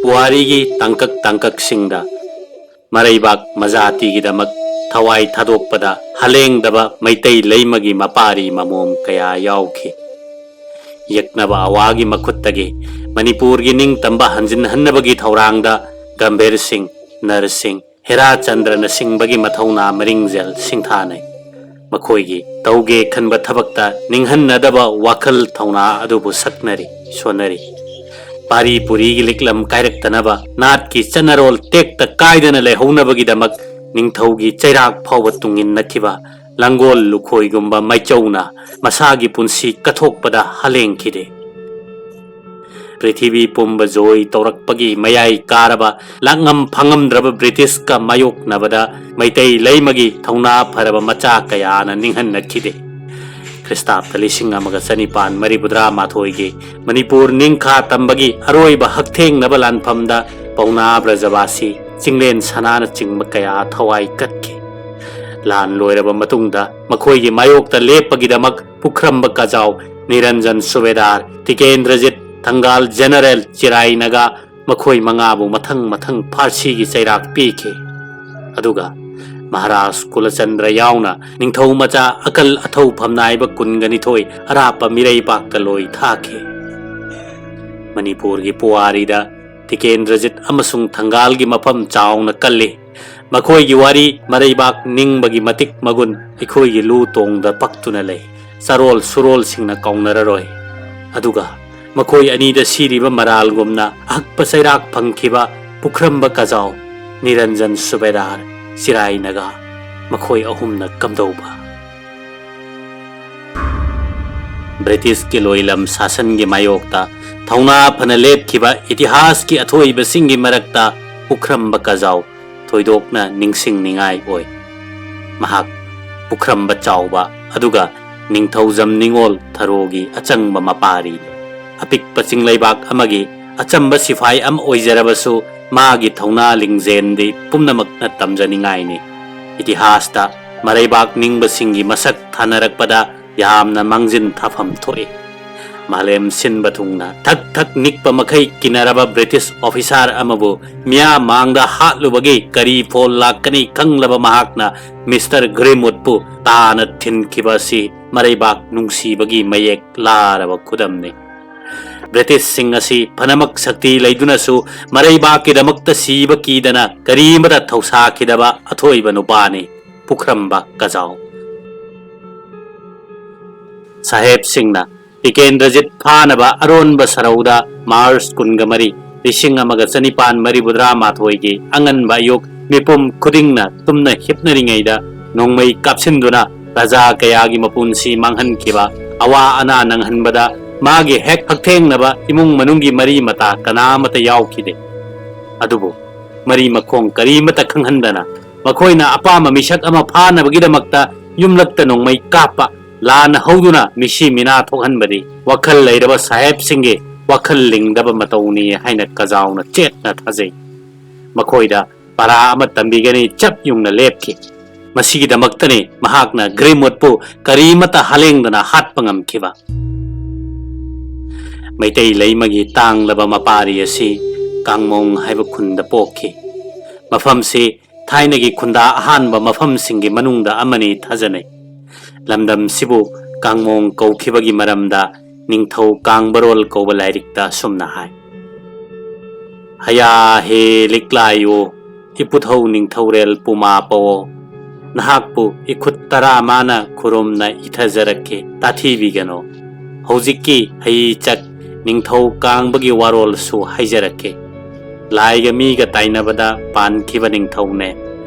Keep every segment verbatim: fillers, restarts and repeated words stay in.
ꯄꯨꯋꯥꯔꯤꯒꯤ ꯇꯥꯡꯀꯛ ꯇꯥꯡꯀꯛꯁꯤꯡꯗ ꯃꯔꯩꯕꯥꯛ ꯃꯖꯥꯇꯤꯒꯤꯗꯃꯛ ꯊꯋꯥꯏ ꯊꯥꯗꯣꯛꯄꯗ ꯍꯂꯦꯡꯗꯕ ꯃꯩꯇꯩ ꯂꯩꯃꯒꯤ ꯃꯄꯥꯔꯤ ꯃꯃꯣꯝ ꯀꯌꯥ ꯌꯥꯎꯈꯤ꯫ ꯌꯦꯛꯅꯕ ꯑꯋꯥꯒꯤ ꯃꯈꯨꯠꯇꯒꯤ ꯃꯅꯤꯄꯨꯔꯒꯤ ꯅꯤꯡꯇꯝꯕ ꯍꯟꯖꯤꯟꯍꯟꯅꯕꯒꯤ ꯊꯧꯔꯥꯡꯗ ꯒꯝꯚꯤꯔ ꯁꯤꯡ, ꯅꯔ ꯁꯤꯡ, ꯍꯦꯔꯥ ꯆꯟꯗ꯭ꯔꯅꯆꯤꯡꯕꯒꯤ ꯃꯊꯧꯅꯥ ꯃꯔꯤꯡꯖꯦꯜ ꯁꯤꯡꯊꯥꯅꯩ꯫ ꯃꯈꯣꯏꯒꯤ ꯇꯧꯒꯦ ꯈꯟꯕ ꯊꯕꯛꯇ ꯅꯤꯡꯍꯟꯅꯗꯕ ꯋꯥꯈꯜ ꯊꯧꯅꯥ ꯑꯗꯨꯕꯨ ꯁꯛꯅꯔꯤ, ꯁꯣꯟꯅꯔꯤ꯫ ꯄꯥꯔꯤ ꯄꯨꯔꯤꯒꯤ ꯂꯤꯛꯂꯝ ꯀꯥꯏꯔꯛꯇꯅꯕ, ꯅꯥꯠꯀꯤ ꯆꯠꯅꯔꯣꯜ ꯇꯦꯛꯇ ꯀꯥꯏꯗꯅ ꯂꯩꯍꯧꯅꯕꯒꯤꯗꯃꯛ ꯅꯤꯡꯊꯧꯒꯤ ꯆꯩꯔꯥꯛ ꯐꯥꯎꯕ ꯇꯨꯡꯏꯟꯅꯈꯤꯕ ꯂꯥꯡꯒꯣꯜ ꯂꯨꯈꯣꯏꯒꯨꯝꯕ ꯃꯥꯏꯆꯧꯅ ꯃꯁꯥꯒꯤ ꯄꯨꯟꯁꯤ ꯀꯠꯊꯣꯛꯄꯗ ꯍꯂꯦꯡꯈꯤꯗꯦ꯫ ꯄ꯭ꯔꯤꯊꯤꯕꯤ ꯄꯨꯝꯕ ꯖꯣꯏ ꯇꯧꯔꯛꯄꯒꯤ ꯃꯌꯥꯏ ꯀꯥꯔꯕ ꯂꯥꯛꯉꯝ ꯐꯪꯉꯝꯗ꯭ꯔꯕ ꯕ꯭ꯔꯤꯇꯤꯁꯀ ꯃꯥꯌꯣꯛꯅꯕꯗ ꯃꯩꯇꯩ ꯂꯩꯃꯒꯤ ꯊꯧꯅꯥ ꯐꯔꯕ ꯃꯆꯥ ꯀꯌꯥꯅ ꯅꯤꯡꯍꯟꯅꯈꯤꯗꯦ꯫ ꯈ꯭ꯔꯤꯁꯇꯥꯕꯇ ꯂꯤꯁꯤꯡ ꯑꯃꯒ ꯆꯅꯤꯄꯥꯟ ꯃꯔꯤꯐꯨꯇꯔꯥ ꯃꯥꯊꯣꯏꯒꯤ ꯃꯅꯤꯄꯨꯔ ꯅꯤꯡꯈꯥ ꯇꯝꯕꯒꯤ ꯑꯔꯣꯏꯕ ꯍꯛꯊꯦꯡꯅꯕ ꯂꯥꯟꯐꯝꯗ ꯄꯥꯎꯅꯥ ꯕ꯭ꯔꯖꯕꯥꯁꯤ, ꯆꯤꯡꯂꯦꯟ ꯁꯅꯥꯅꯆꯤꯡꯕ ꯀꯌꯥ ꯊꯋꯥꯏ ꯀꯠꯈꯤ꯫ ꯂꯥꯟ ꯂꯣꯏꯔꯕ ꯃꯇꯨꯡꯗ ꯃꯈꯣꯏꯒꯤ ꯃꯥꯌꯣꯛꯇ ꯂꯦꯞꯄꯒꯤꯗꯃꯛ ꯄꯨꯈ꯭ꯔꯝꯕ ꯀꯖꯥꯎ, ꯅꯤꯔꯟꯖꯟ ꯁꯨꯕꯦꯗꯥꯔ, ꯇꯤꯀꯦꯟꯗ꯭ꯔꯖꯤꯠ, ꯊꯪꯒꯥꯜ ꯖꯦꯅꯔꯦꯜ ꯆꯤꯔꯥꯏ ꯅꯥꯒꯥ, ꯃꯈꯣꯏ ꯃꯉꯥꯕꯨ ꯃꯊꯪ ꯃꯊꯪ ꯐꯥꯔꯁꯤꯒꯤ ꯆꯩꯔꯥꯛ ꯄꯤꯈꯤ꯫ ꯑꯗꯨꯒ ꯃꯍꯥꯔꯥꯖ ꯀꯨꯂꯆꯟꯗ꯭ꯔ ꯌꯥꯎꯅ ꯅꯤꯡꯊꯧ ꯃꯆꯥ ꯑꯀꯜ ꯑꯊꯧ ꯐꯝꯅꯥꯏꯕ ꯀꯨꯟꯒ ꯅꯤꯊꯣꯏ ꯑꯔꯥꯞꯄ ꯃꯤꯔꯩꯕꯥꯛꯇ ꯂꯣꯏ ꯊꯥꯈꯤ꯫ ꯃꯅꯤꯄꯨꯔꯒꯤ ꯄꯨꯋꯥꯔꯤꯗ ꯇꯤꯀꯦꯟꯗ꯭ꯔꯖꯤꯠ ꯑꯃꯁꯨꯡ ꯊꯪꯒꯥꯜꯒꯤ ꯃꯐꯝ ꯆꯥꯎꯅ ꯀꯜꯂꯤ꯫ ꯃꯈꯣꯏꯒꯤ ꯋꯥꯔꯤ ꯃꯔꯩꯕꯥꯛ ꯅꯤꯡꯕꯒꯤ ꯃꯇꯤꯛ ꯃꯒꯨꯟ ꯑꯩꯈꯣꯏꯒꯤ ꯂꯨ ꯇꯣꯡꯗ ꯄꯛꯇꯨꯅ ꯂꯩ꯫ ꯆꯔꯣꯜ ꯁꯨꯔꯣꯜꯁꯤꯡꯅ ꯀꯥꯎꯅꯔꯔꯣꯏ꯫ ꯑꯗꯨꯒ ꯃꯈꯣꯏ ꯑꯅꯤꯗ ꯁꯤꯔꯤꯕ ꯃꯔꯥꯜꯒꯨꯝꯅ ꯑꯍꯛꯄ ꯆꯩꯔꯥꯛ ꯐꯪꯈꯤꯕ ꯄꯨꯈ꯭ꯔꯝꯕ ꯀꯖꯥꯎ, ꯅꯤꯔꯟꯖꯟ ꯁꯨꯕꯦꯗꯥꯔ, ꯆꯤꯔꯥꯏ ꯅꯥꯒꯥ, ꯃꯈꯣꯏ ꯑꯍꯨꯝꯅ ꯀꯝꯗꯧꯕ? ꯕ꯭ꯔꯤꯇꯤꯁꯀꯤ ꯂꯣꯏꯂꯝ ꯁꯥꯁꯟꯒꯤ ꯃꯥꯌꯣꯛꯇ ꯊꯧꯅꯥ ꯐꯅ ꯂꯦꯞꯈꯤꯕ ꯏꯇꯤꯍꯥꯁꯀꯤ ꯑꯊꯣꯏꯕꯁꯤꯡꯒꯤ ꯃꯔꯛꯇ ꯄꯨꯈ꯭ꯔꯝꯕ ꯀꯖꯥꯎ ꯊꯣꯏꯗꯣꯛꯅ ꯅꯤꯡꯁꯤꯡꯅꯤꯡꯉꯥꯏ ꯑꯣꯏ꯫ ꯃꯍꯥꯛ ꯄꯨꯈ꯭ꯔꯝꯕ ꯆꯥꯎꯕ ꯑꯗꯨꯒ ꯅꯤꯡꯊꯧꯖꯝ ꯅꯤꯉꯣꯜ ꯊꯔꯣꯒꯤ ꯑꯆꯪꯕ ꯃꯄꯥꯔꯤꯅꯤ꯫ ꯑꯄꯤꯛꯄ ꯆꯤꯡꯂꯩꯕꯥꯛ ꯑꯃꯒꯤ ꯑꯆꯝꯕ ꯁꯤꯐꯥꯏ ꯑꯃ ꯑꯣꯏꯖꯔꯕꯁꯨ, ꯃꯥꯒꯤ ꯊꯧꯅꯥ ꯂꯤꯡꯖꯦꯜꯗꯤ ꯄꯨꯝꯅꯃꯛꯅ ꯇꯝꯖꯅꯤꯡꯉꯥꯏꯅꯤ꯫ ꯏꯇꯤꯍꯥꯁꯇ ꯃꯔꯩꯕꯥꯛ ꯅꯤꯡꯕꯁꯤꯡꯒꯤ ꯃꯁꯛ ꯊꯥꯅꯔꯛꯄꯗ ꯌꯥꯝꯅ ꯃꯥꯡꯖꯤꯟ ꯊꯥꯐꯝ ꯊꯣꯛꯏ꯫ ꯃꯥꯂꯦꯝ ꯁꯤꯟꯕ ꯊꯨꯡꯅ ꯊꯛ ꯊꯛ ꯅꯤꯛꯄ ꯃꯈꯩ ꯀꯤꯅꯔꯕ ꯕ꯭ꯔꯤꯇꯤꯁ ꯑꯣꯐꯤꯁꯥꯔ ꯑꯃꯕꯨ ꯃꯤꯌꯥꯝ ꯃꯥꯡꯗ ꯍꯥꯠꯂꯨꯕꯒꯤ ꯀꯔꯤ ꯐꯣꯜ ꯂꯥꯛꯀꯅꯤ ꯈꯪꯂꯕ ꯃꯍꯥꯛꯅ ꯃꯤꯁꯇꯔ ꯒ꯭ꯔꯤꯝꯋꯨꯗꯄꯨ ꯇꯥꯅ ꯊꯤꯟꯈꯤꯕ ꯑꯁꯤ ꯃꯔꯩꯕꯥꯛ ꯅꯨꯡꯁꯤꯕꯒꯤ ꯃꯌꯦꯛ ꯂꯥꯔꯕ ꯈꯨꯗꯝꯅꯤ꯫ ꯕ꯭ꯔꯤꯇꯤꯁꯁꯤꯡ ꯑꯁꯤ ꯐꯅꯃꯛ ꯁꯛꯇꯤ ꯂꯩꯗꯨꯅꯁꯨ ꯃꯔꯩꯕꯥꯛꯀꯤꯗꯃꯛꯇ ꯁꯤꯕ ꯀꯤꯗꯅ ꯀꯔꯤꯃꯇ ꯊꯧꯁꯥꯈꯤꯗꯕ ꯑꯊꯣꯏꯕ ꯅꯨꯄꯥꯅꯤ ꯄꯨꯈ꯭ꯔꯝꯕ ꯀꯖꯥꯎ꯫ ꯁꯥꯍꯦꯕꯁꯤꯡꯅ ꯇꯤꯀꯦꯟꯗ꯭ꯔꯖꯤꯠ ꯐꯥꯅꯕ ꯑꯔꯣꯟꯕ ꯁꯔꯧꯗ ꯃꯥꯔꯆ ꯀꯨꯟꯒ ꯃꯔꯤ, ꯂꯤꯁꯤꯡ ꯑꯃꯒ ꯆꯅꯤꯄꯥꯟ ꯃꯔꯤꯐꯨꯇꯔꯥ ꯃꯥꯊꯣꯏꯒꯤ ꯑꯉꯟꯕ ꯑꯌꯨꯛ ꯃꯤꯄꯨꯝ ꯈꯨꯗꯤꯡꯅ ꯇꯨꯝꯅ ꯍꯤꯞꯅꯔꯤꯉꯩꯗ ꯅꯣꯡꯃꯩ ꯀꯥꯞꯁꯤꯟꯗꯨꯅ ꯄ꯭ꯔꯖꯥ ꯀꯌꯥꯒꯤ ꯃꯄꯨꯟꯁꯤ ꯃꯥꯡꯍꯟꯈꯤꯕ, ꯑꯋꯥ ꯑꯅꯥ ꯅꯪꯍꯟꯕꯗ ꯃꯥꯒꯤ ꯍꯦꯛ ꯍꯛꯊꯦꯡꯅꯕ ꯏꯃꯨꯡ ꯃꯅꯨꯡꯒꯤ ꯃꯔꯤ ꯃꯇꯥ ꯀꯅꯥ ꯑꯃꯠꯇ ꯌꯥꯎꯈꯤꯗꯦ꯫ ꯑꯗꯨꯕꯨ ꯃꯔꯤ ꯃꯈꯣꯡ ꯀꯔꯤꯃꯠꯇ ꯈꯪꯍꯟꯗꯅ ꯃꯈꯣꯏꯅ ꯑꯄꯥꯝꯕ ꯃꯤꯁꯛ ꯑꯃ ꯐꯥꯅꯕꯒꯤꯗꯃꯛꯇ ꯌꯨꯝꯂꯛꯇ ꯅꯣꯡꯃꯩ ꯀꯥꯞꯄ, ꯂꯥꯟ ꯍꯧꯗꯨꯅ ꯃꯤꯁꯤ ꯃꯤꯅꯥ ꯊꯣꯛꯍꯟꯕꯗꯤ ꯋꯥꯈꯜ ꯂꯩꯔꯕ ꯁꯥꯍꯦꯕꯁꯤꯡꯒꯤ ꯋꯥꯈꯜ ꯂꯤꯡꯗꯕ ꯃꯇꯧꯅꯤ ꯍꯥꯏꯅ ꯀꯖꯥꯎꯅ ꯆꯦꯠꯅ ꯊꯥꯖꯩ꯫ ꯃꯈꯣꯏꯗ ꯄꯔꯥ ꯑꯃ ꯇꯝꯕꯤꯒꯅꯤ ꯆꯞ ꯌꯨꯡꯅ ꯂꯦꯞꯈꯤ꯫ ꯃꯁꯤꯒꯤꯗꯃꯛꯇꯅꯤ ꯃꯍꯥꯛꯅ ꯒ꯭ꯔꯤꯝꯋꯨꯗꯄꯨ ꯀꯔꯤꯃꯠꯇ ꯍꯥꯂꯦꯡꯗꯅ ꯍꯥꯠꯄ ꯉꯝꯈꯤꯕ꯫ ꯃꯩꯇꯩ ꯂꯩꯃꯒꯤ ꯇꯥꯡꯂꯕ ꯃꯄꯥꯔꯤ ꯑꯁꯤ ꯀꯥꯡꯃꯣꯡ ꯍꯥꯏꯕ ꯈꯨꯟꯗ ꯄꯣꯛꯈꯤ꯫ ꯃꯐꯝꯁꯤ ꯊꯥꯏꯅꯒꯤ ꯈꯨꯟꯗꯥ ꯑꯍꯥꯟꯕ ꯃꯐꯝꯁꯤꯡꯒꯤ ꯃꯅꯨꯡꯗ ꯑꯃꯅꯤ ꯊꯥꯖꯅꯩ꯫ ꯂꯝꯗꯝꯁꯤꯕꯨ ꯀꯥꯡꯃꯣꯡ ꯀꯧꯈꯤꯕꯒꯤ ꯃꯔꯝꯗ ꯅꯤꯡꯊꯧ ꯀꯥꯡꯕꯔꯣꯜ ꯀꯧꯕ ꯂꯥꯏꯔꯤꯛꯇ ꯑꯁꯨꯝꯅ ꯍꯥꯏ: "ꯍꯌꯥ ꯍꯦ ꯂꯤꯛꯂꯥꯏꯌꯣ, ꯏꯄꯨꯊꯧ ꯅꯤꯡꯊꯧꯔꯦꯜ ꯄꯨꯃꯥ ꯄꯧꯑꯣ, ꯅꯍꯥꯛꯄꯨ ꯏꯈꯨꯠ ꯇꯔꯥ ꯃꯥꯅ ꯈꯨꯔꯨꯝꯅ ꯏꯊꯖꯔꯛꯀꯦ, ꯇꯥꯊꯤꯕꯤꯒꯅꯣ꯫ ꯍꯧꯖꯤꯛꯀꯤ ꯍꯩꯆꯛ ꯅꯤꯡꯊꯧ ꯀꯥꯡꯕꯒꯤ ꯋꯥꯔꯣꯜꯁꯨ ꯍꯥꯏꯖꯔꯛꯀꯦ꯫ ꯂꯥꯏꯒ ꯃꯤꯒ ꯇꯥꯏꯅꯕꯗ ꯄꯥꯟꯈꯤꯕ ꯅꯤꯡꯊꯧꯅꯦ꯫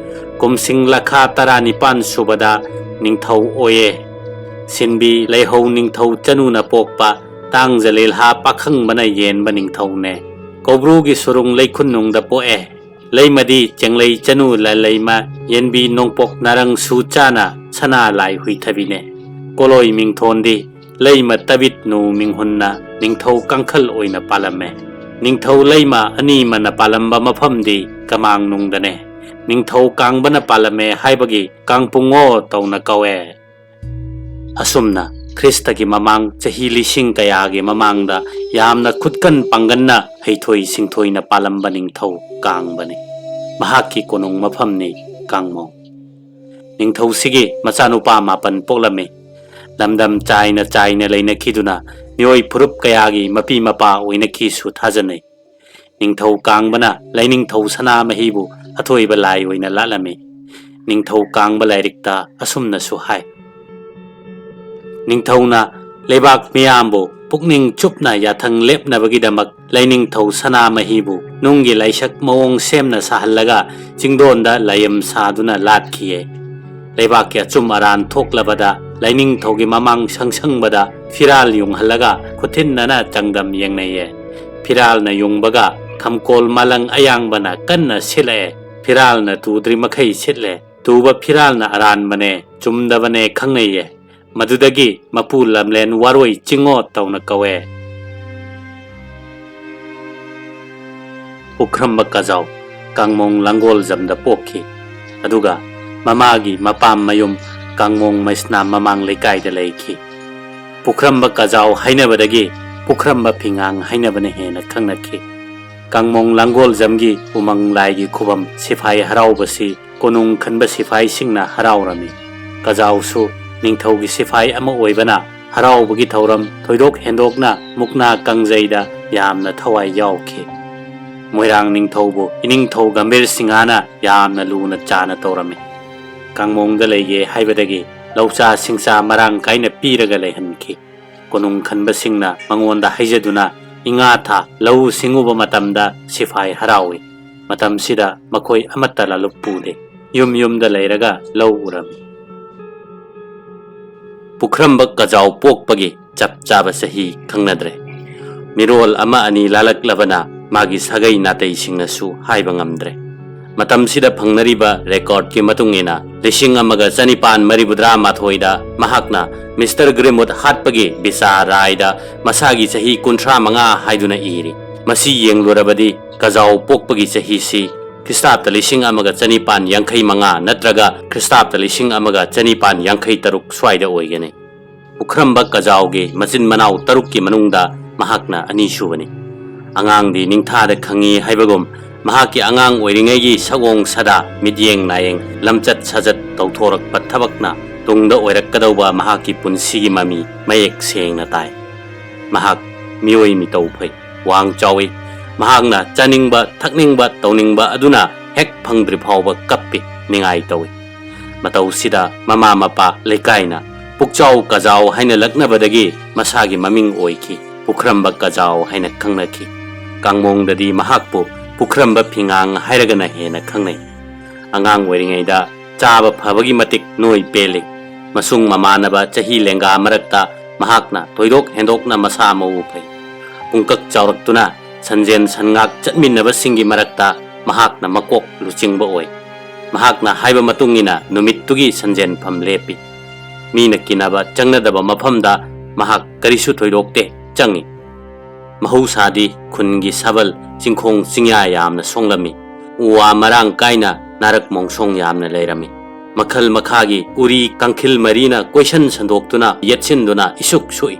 ꯀꯨꯝꯁꯤꯡ ꯂꯈꯥ ꯇꯔꯥꯅꯤꯄꯥꯟ ꯁꯨꯕꯗ ꯅꯤꯡꯊꯧ ꯑꯣꯏꯌꯦ꯫ ꯁꯤꯟꯕꯤ ꯂꯩꯍꯧ ꯅꯤꯡꯊꯧ ꯆꯅꯨꯅ ꯄꯣꯛꯄ ꯇꯥꯡꯖ ꯂꯤꯜꯍꯥ ꯄꯥꯈꯪꯕꯅ ꯌꯦꯟꯕ ꯅꯤꯡꯊꯧꯅꯦ꯫ ꯀꯧꯕ꯭ꯔꯨꯒꯤ ꯁꯨꯔꯨꯡ ꯂꯩꯈꯨꯟꯅꯨꯡꯗ ꯄꯣꯛꯑꯦ꯫ ꯂꯩꯃꯗꯤ ꯆꯦꯡꯂꯩ ꯆꯅꯨ ꯂꯂꯩꯃ ꯌꯦꯟꯕꯤ ꯅꯣꯡꯄꯣꯛ ꯅꯥꯔꯪ ꯁꯨ ꯆꯥꯅ ꯁꯅꯥ ꯂꯥꯏ ꯍꯨꯏꯊꯕꯤꯅꯦ꯫ ꯀꯣꯂꯣꯏ ꯃꯤꯡꯊꯣꯟꯗꯤ ꯂꯩꯃ ꯇꯕꯤꯠꯅꯨ ꯃꯤꯡꯍꯨꯟꯅ ꯅꯤꯡꯊꯧ ꯀꯥꯡꯈꯜ ꯑꯣꯏꯅ ꯄꯥꯜꯂꯝꯃꯦ꯫ ꯅꯤꯡꯊꯧ ꯂꯩꯃ ꯑꯅꯤꯃꯅ ꯄꯥꯜꯂꯝꯕ ꯃꯐꯝꯗꯤ ꯀꯃꯥꯡꯅꯨꯡꯗꯅꯦ꯫ ꯅꯤꯡꯊꯧ ꯀꯥꯡꯕꯅ ꯄꯥꯜꯂꯝꯃꯦ ꯍꯥꯏꯕꯒꯤ ꯀꯥꯡꯄꯨꯡꯉꯣ ꯇꯧꯅ ꯀꯧꯋꯦ"꯫ ꯑꯁꯨꯝꯅ ꯈ꯭ꯔꯤꯁꯇꯒꯤ ꯃꯃꯥꯡ ꯆꯍꯤ ꯂꯤꯁꯤꯡ ꯀꯌꯥꯒꯤ ꯃꯃꯥꯡꯗ ꯌꯥꯝꯅ ꯈꯨꯠꯀꯟ ꯄꯥꯡꯒꯟꯅ ꯍꯩꯊꯣꯏ ꯁꯤꯡꯊꯣꯏꯅ ꯄꯥꯜꯂꯝꯕ ꯅꯤꯡꯊꯧ ꯀꯥꯡꯕꯅꯤ꯫ ꯃꯍꯥꯛꯀꯤ ꯀꯣꯅꯨꯡ ꯃꯐꯝꯅꯤ ꯀꯥꯡꯃꯣꯡ꯫ ꯅꯤꯡꯊꯧꯁꯤꯒꯤ ꯃꯆꯥꯅꯨꯄꯥ ꯃꯥꯄꯟ ꯄꯣꯛꯂꯝꯃꯤ꯫ ꯂꯝꯗꯝ ꯆꯥꯏꯅ ꯆꯥꯏꯅ ꯂꯩꯅꯈꯤꯗꯨꯅ ꯃꯤꯑꯣꯏ ꯐꯨꯔꯨꯞ ꯀꯌꯥꯒꯤ ꯃꯄꯤ ꯃꯄꯥ ꯑꯣꯏꯅꯈꯤꯁꯨ ꯊꯥꯖꯅꯩ꯫ ꯅꯤꯡꯊꯧ ꯀꯥꯡꯕꯅ ꯂꯥꯏꯅꯤꯡꯊꯧ ꯁꯅꯥꯃꯍꯤꯕꯨ ꯑꯊꯣꯏꯕ ꯂꯥꯏ ꯑꯣꯏꯅ ꯂꯥꯠꯂꯝꯃꯤ꯫ ꯅꯤꯡꯊꯧ ꯀꯥꯡꯕ ꯂꯥꯏꯔꯤꯛꯇ ꯑꯁꯨꯝꯅꯁꯨ ꯍꯥꯏ: "ꯅꯤꯡꯊꯧꯅ ꯂꯩꯕꯥꯛ ꯃꯤꯌꯥꯝꯕꯨ ꯄꯨꯛꯅꯤꯡ ꯆꯨꯞꯅ ꯌꯥꯊꯪ ꯂꯦꯞꯅꯕꯒꯤꯗꯃꯛ ꯂꯥꯏꯅꯤꯡꯊꯧ ꯁꯅꯥꯃꯍꯤꯕꯨ ꯅꯨꯡꯒꯤ ꯂꯥꯏꯁꯛ ꯃꯑꯣꯡ ꯁꯦꯝꯅ ꯁꯥꯍꯜꯂꯒ ꯆꯤꯡꯗꯣꯟꯗ ꯂꯥꯏꯌꯝ ꯁꯥꯗꯨꯅ ꯂꯥꯠꯈꯤꯌꯦ꯫ ꯂꯩꯕꯥꯛꯀꯤ ꯑꯆꯨꯝ ꯑꯔꯥꯟ ꯊꯣꯛꯂꯕꯗ ꯂꯥꯏꯅꯤꯡꯊꯧꯒꯤ ꯃꯃꯥꯡ ꯁꯪꯁꯪꯕꯗ ꯐꯤꯔꯥꯜ ꯌꯨꯡꯍꯜꯂꯒ ꯈꯨꯊꯤꯟꯅꯅ ꯆꯥꯡꯗꯝ ꯌꯦꯡꯅꯩꯌꯦ꯫ ꯐꯤꯔꯥꯜꯅ ꯌꯨꯡꯕꯒ ꯈꯝꯀꯣꯜ ꯃꯥꯂꯪ ꯑꯌꯥꯡꯕꯅ ꯀꯟꯅ ꯁꯤꯠꯂꯛꯑꯦ꯫ ꯐꯤꯔꯥꯜꯅ ꯇꯨꯗ꯭ꯔꯤ ꯃꯈꯩ ꯁꯤꯠꯂꯦ꯫ ꯇꯨꯕ ꯐꯤꯔꯥꯜꯅ ꯑꯔꯥꯟꯕꯅꯦ, ꯆꯨꯝꯗꯕꯅꯦ ꯈꯪꯅꯩꯌꯦ꯫ ꯃꯗꯨꯗꯒꯤ ꯃꯄꯨ ꯂꯝꯂꯦꯟ ꯋꯥꯔꯣꯏ ꯆꯤꯡꯉꯣ ꯇꯧꯅ ꯀꯧꯋꯦ"꯫ ꯄꯨꯈ꯭ꯔꯝꯕ ꯀꯖꯥꯎ ꯀꯥꯡꯃꯣꯡ ꯂꯥꯡꯒꯣꯜꯖꯝꯗ ꯄꯣꯛꯈꯤ꯫ ꯑꯗꯨꯒ ꯃꯃꯥꯒꯤ ꯃꯄꯥꯝ ꯃꯌꯨꯝ ꯀꯥꯡꯃꯣꯡ ꯃꯩꯁꯅꯥꯝ ꯃꯃꯥꯡ ꯂꯩꯀꯥꯏꯗ ꯂꯩꯈꯤ꯫ ꯄꯨꯈ꯭ꯔꯝꯕ ꯀꯖꯥꯎ ꯍꯥꯏꯅꯕꯗꯒꯤ ꯄꯨꯈ꯭ꯔꯝꯕ ꯐꯤꯉꯥꯡ ꯍꯥꯏꯅꯕꯅ ꯍꯦꯟꯅ ꯈꯪꯅꯈꯤ꯫ ꯀꯥꯡꯃꯣꯡ ꯂꯥꯡꯒꯣꯜꯖꯝꯒꯤ ꯎꯃꯪ ꯂꯥꯏꯒꯤ ꯈꯨꯕꯝ ꯁꯤꯐꯥꯏ ꯍꯔꯥꯎꯕꯁꯤ ꯀꯣꯅꯨꯡ ꯈꯟꯕ ꯁꯤꯐꯥꯏꯁꯤꯡꯅ ꯍꯔꯥꯎꯔꯝꯃꯤ꯫ ꯀꯖꯥꯎꯁꯨ ꯅꯤꯡꯊꯧꯒꯤ ꯁꯤꯐꯥꯏ ꯑꯃ ꯑꯣꯏꯕꯅ ꯍꯔꯥꯎꯕꯒꯤ ꯊꯧꯔꯝ ꯊꯣꯏꯗꯣꯛ ꯍꯦꯟꯗꯣꯛꯅ ꯃꯨꯛꯅꯥ ꯀꯥꯡꯖꯩꯗ ꯌꯥꯝꯅ ꯊꯋꯥꯏ ꯌꯥꯎꯈꯤ꯫ ꯃꯣꯏꯔꯥꯡ ꯅꯤꯡꯊꯧꯕꯨ ꯏꯅꯤꯡꯊꯧ ꯒꯝꯚꯤꯔ ꯁꯤꯡꯍꯅ ꯌꯥꯝꯅ ꯂꯨꯅ ꯆꯥꯅ ꯇꯧꯔꯝꯃꯤ꯫ ꯀꯥꯡꯃꯣꯡꯗ ꯂꯩꯒꯦ ꯍꯥꯏꯕꯗꯒꯤ ꯂꯧꯆꯥ ꯁꯤꯡꯆꯥ ꯃꯔꯥꯡ ꯀꯥꯏꯅ ꯄꯤꯔꯒ ꯂꯩꯍꯟꯈꯤ꯫ ꯀꯣꯅꯨꯡ ꯈꯟꯕꯁꯤꯡꯅ ꯃꯉꯣꯟꯗ ꯍꯥꯏꯖꯗꯨꯅ ꯏꯉꯥ ꯊꯥ ꯂꯧꯎ ꯁꯤꯡꯎꯕ ꯃꯇꯝꯗ ꯁꯤꯐꯥꯏ ꯍꯔꯥꯎꯏ꯫ ꯃꯇꯝꯁꯤꯗ ꯃꯈꯣꯏ ꯑꯃꯠꯇ ꯂꯥꯂꯨꯞ ꯄꯨꯗꯦ꯫ ꯌꯨꯝ ꯌꯨꯝꯗ ꯂꯩꯔꯒ ꯂꯧ ꯎꯔꯝꯃꯤ꯫ ꯄꯨꯈ꯭ꯔꯝꯕ ꯀꯖꯥꯎ ꯄꯣꯛꯄꯒꯤ ꯆꯞ ꯆꯥꯕ ꯆꯍꯤ ꯈꯪꯅꯗ꯭ꯔꯦ꯫ ꯃꯤꯔꯣꯜ ꯑꯃ ꯑꯅꯤ ꯂꯥꯜꯂꯛꯂꯕꯅ ꯃꯥꯒꯤ ꯁꯥꯒꯩ ꯅꯥꯇꯩꯁꯤꯡꯅꯁꯨ ꯍꯥꯏꯕ ꯉꯝꯗ꯭ꯔꯦ꯫ ꯃꯇꯝꯁꯤꯗ ꯐꯪꯅꯔꯤꯕ ꯔꯦꯀꯣꯔꯗꯀꯤ ꯃꯇꯨꯡ ꯏꯟꯅ, ꯂꯤꯁꯤꯡ ꯑꯃꯒ ꯆꯅꯤꯄꯥꯟ ꯃꯔꯤꯐꯨꯇꯔꯥ ꯃꯥꯊꯣꯏꯗ ꯃꯍꯥꯛꯅ ꯃꯤꯁꯇꯔ ꯒ꯭ꯔꯤꯝꯋꯨꯗ ꯍꯥꯠꯄꯒꯤ ꯕꯤꯆꯥꯔ ꯔꯥꯏꯗ ꯃꯁꯥꯒꯤ ꯆꯍꯤ ꯀꯨꯟꯊ꯭ꯔꯥ ꯃꯉꯥ ꯍꯥꯏꯗꯨꯅ ꯏꯔꯤ꯫ ꯃꯁꯤ ꯌꯦꯡꯂꯨꯔꯕꯗꯤ ꯀꯖꯥꯎ ꯄꯣꯛꯄꯒꯤ ꯆꯍꯤꯁꯤ ꯈ꯭ꯔꯤꯁꯇꯥꯕꯇ ꯂꯤꯁꯤꯡ ꯑꯃꯒ ꯆꯅꯤꯄꯥꯟ ꯌꯥꯡꯈꯩ ꯃꯉꯥ ꯅꯠꯇ꯭ꯔꯒ ꯈ꯭ꯔꯤꯁꯇꯥꯕꯇ ꯂꯤꯁꯤꯡ ꯑꯃꯒ ꯆꯅꯤꯄꯥꯟ ꯌꯥꯡꯈꯩ ꯇꯔꯨꯛ ꯁ꯭ꯋꯥꯏꯗ ꯑꯣꯏꯒꯅꯤ꯫ ꯄꯨꯈ꯭ꯔꯝꯕ ꯀꯖꯥꯎꯒꯤ ꯃꯆꯤꯟ ꯃꯅꯥꯎ ꯇꯔꯨꯛꯀꯤ ꯃꯅꯨꯡꯗ ꯃꯍꯥꯛꯅ ꯑꯅꯤꯁꯨꯕꯅꯤ꯫ ꯑꯉꯥꯡꯗꯤ ꯅꯤꯡꯊꯥꯗ ꯈꯪꯉꯤ ꯍꯥꯏꯕꯒꯨꯝ, ꯃꯍꯥꯛꯀꯤ ꯑꯉꯥꯡ ꯑꯣꯏꯔꯤꯉꯩꯒꯤ ꯁꯛꯑꯣꯡ ꯁꯥꯗꯥ, ꯃꯤꯠꯌꯦꯡ ꯅꯥꯌꯦꯡ, ꯂꯝꯆꯠ ꯁꯥꯖꯠ, ꯇꯧꯊꯣꯔꯛꯄ ꯊꯕꯛꯅ ꯇꯨꯡꯗ ꯑꯣꯏꯔꯛꯀꯗꯧꯕ ꯃꯍꯥꯛꯀꯤ ꯄꯨꯟꯁꯤꯒꯤ ꯃꯃꯤ ꯃꯌꯦꯛ ꯁꯦꯡꯅ ꯇꯥꯏ꯫ ꯃꯍꯥꯛ ꯃꯤꯑꯣꯏ ꯃꯤꯇꯧ ꯐꯩ, ꯋꯥꯡ ꯆꯥꯎꯏ꯫ ꯃꯍꯥꯛꯅ ꯆꯥꯅꯤꯡꯕ, ꯊꯛꯅꯤꯡꯕ, ꯇꯧꯅꯤꯡꯕ ꯑꯗꯨꯅ ꯍꯦꯛ ꯐꯪꯗ꯭ꯔꯤ ꯐꯥꯎꯕ ꯀꯞꯄꯤ, ꯅꯤꯡꯉꯥꯏ ꯇꯧꯏ꯫ ꯃꯇꯧꯁꯤꯗ ꯃꯃꯥ ꯃꯄꯥ, ꯂꯩꯀꯥꯏꯅ ꯄꯨꯛꯆꯥꯎ ꯀꯖꯥꯎ ꯍꯥꯏꯅ ꯂꯛꯅꯕꯗꯒꯤ ꯃꯁꯥꯒꯤ ꯃꯃꯤꯡ ꯑꯣꯏꯈꯤ, ꯄꯨꯈ꯭ꯔꯝꯕ ꯀꯖꯥꯎ ꯍꯥꯏꯅ ꯈꯪꯅꯈꯤ꯫ ꯀꯥꯡꯃꯣꯡꯗꯗꯤ ꯃꯍꯥꯛꯄꯨ ꯄꯨꯈ꯭ꯔꯝꯕ ꯐꯤꯉꯥꯡ ꯍꯥꯏꯔꯒꯅ ꯍꯦꯟꯅ ꯈꯪꯅꯩ꯫ ꯑꯉꯥꯡ ꯑꯣꯏꯔꯤꯉꯩꯗ ꯆꯥꯕ ꯐꯕꯒꯤ ꯃꯇꯤꯛ ꯅꯣꯏ ꯄꯦꯜꯂꯤ꯫ ꯃꯁꯨꯡ ꯃꯃꯥꯟꯅꯕ ꯆꯍꯤ ꯂꯦꯡꯒꯥ ꯃꯔꯛꯇ ꯃꯍꯥꯛꯅ ꯊꯣꯏꯗꯣꯛ ꯍꯦꯟꯗꯣꯛꯅ ꯃꯁꯥ ꯃꯎ ꯐꯩ꯫ ꯄꯨꯡꯀꯛ ꯆꯥꯎꯔꯛꯇꯨꯅ ꯁꯟꯖꯦꯟ ꯁꯟꯉꯥꯛ ꯆꯠꯃꯤꯟꯅꯕꯁꯤꯡꯒꯤ ꯃꯔꯛꯇ ꯃꯍꯥꯛꯅ ꯃꯀꯣꯛ ꯂꯨꯆꯤꯡꯕ ꯑꯣꯏ꯫ ꯃꯍꯥꯛꯅ ꯍꯥꯏꯕ ꯃꯇꯨꯡ ꯏꯟꯅ ꯅꯨꯃꯤꯠꯇꯨꯒꯤ ꯁꯟꯖꯦꯟꯐꯝ ꯂꯦꯞꯄꯤ꯫ ꯃꯤꯅ ꯀꯤꯅꯕ ꯆꯪꯅꯗꯕ ꯃꯐꯝꯗ ꯃꯍꯥꯛ ꯀꯔꯤꯁꯨ ꯊꯣꯏꯗꯣꯛꯇꯦ, ꯆꯪꯏ꯫ ꯃꯍꯧꯁꯥꯗꯤ ꯈꯨꯟꯒꯤ ꯁꯥꯕꯜ ꯆꯤꯡꯈꯣꯡ ꯆꯤꯡꯌꯥ ꯌꯥꯝꯅ ꯁꯣꯡꯂꯝꯃꯤ꯫ ꯎ ꯋꯥ ꯃꯔꯥꯡ ꯀꯥꯏꯅ ꯅꯥꯔꯛ ꯃꯣꯡꯁꯣꯡ ꯌꯥꯝꯅ ꯂꯩꯔꯝꯃꯤ꯫ ꯃꯈꯜ ꯃꯈꯥꯒꯤ ꯎꯔꯤ ꯀꯥꯡꯈꯤꯜ ꯃꯔꯤꯅ ꯀꯣꯏꯁꯟ ꯁꯟꯗꯣꯛꯇꯨꯅ ꯌꯦꯠꯁꯤꯟꯗꯨꯅ ꯏꯁꯨꯛ ꯁꯨꯛꯏ꯫